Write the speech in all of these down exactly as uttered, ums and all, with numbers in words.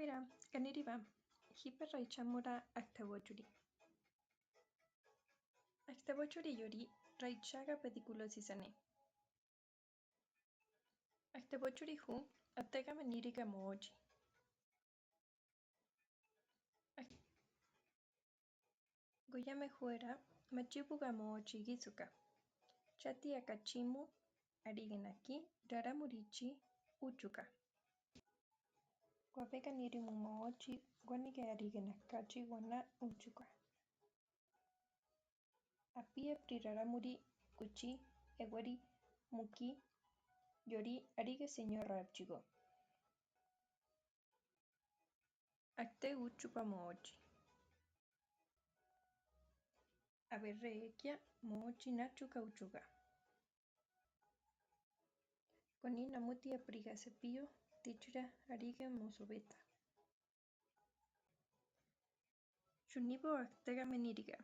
Mira, kaniriba, jipe raichámura aktabóchuri. Aktabóchuri yori raicháka pedikulo sisané. Aktabóchuri hu, atéka menírika moóchi. Ak- Guyáme huéra, machíbuga moóchi gísuka. Cháti akachimu, arígena ki, rarámurichi, úchuka. Wabéka nirimu moóchi, wénike arígena kachi waná úchuka. Apíapri rarámuri kuchí, ewéri mukí, yori aríge señor rabchigó. Akté úchupa moóchi. Abereékia moóchi náchuka úchuka. Koní namúti apriga sepío tíchira aríge mosubéta. Chuníbo aktéka menírika.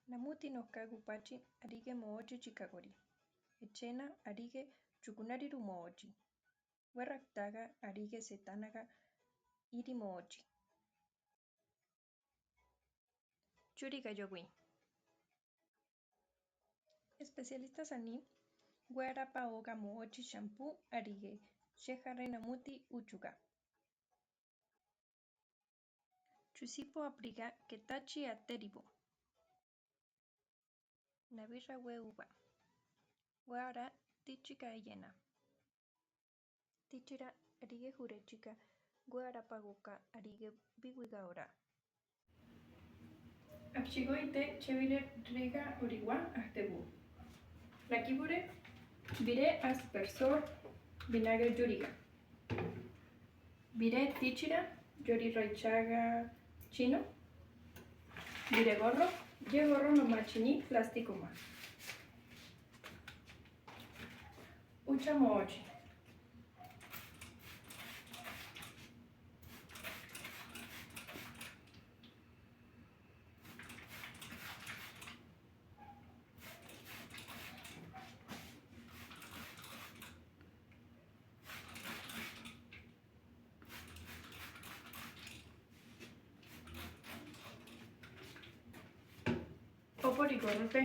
Namúti noká gupáchi aríge moóchi chikagori. Echéna aríge chukunáriru moóchi. Wéraktaga aríge setánaga íri moóchi. Chúrika yowí. Espesialista saní, wéarapa oga moóchi xampú aríge, chejaré namúti úchuka. Chusípo apriga ketáchi atéribo. Nabí rawé uba. Wéara tíchika eyéna. Tíchira aríge jurechika, wéarapa goka aríge bíwiga orá. Abchigóite chébire ríga oriwá ahtebú. Rakíbure, biré aspersor, vinagre yúriga. Biré tíchira, yori raichága chino. Biré gorro, ye gorro nomáchini plástico ma. Úcha moóchi. Oporiko rote.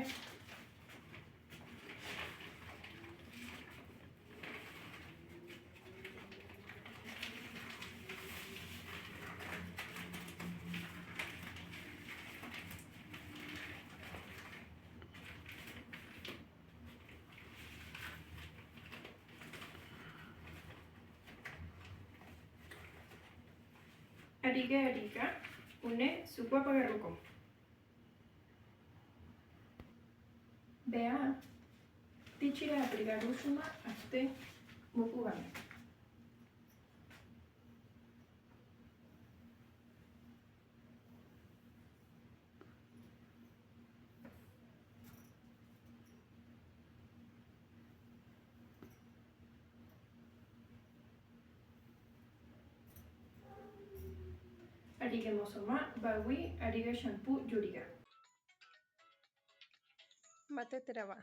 Aríge aríga, uné sukwápaga rukó. Beá, tíchira apriga rúsuma ahté mukúgame. Aríge mosomá, bawí, aríge xampú yúriga. Matétera ba.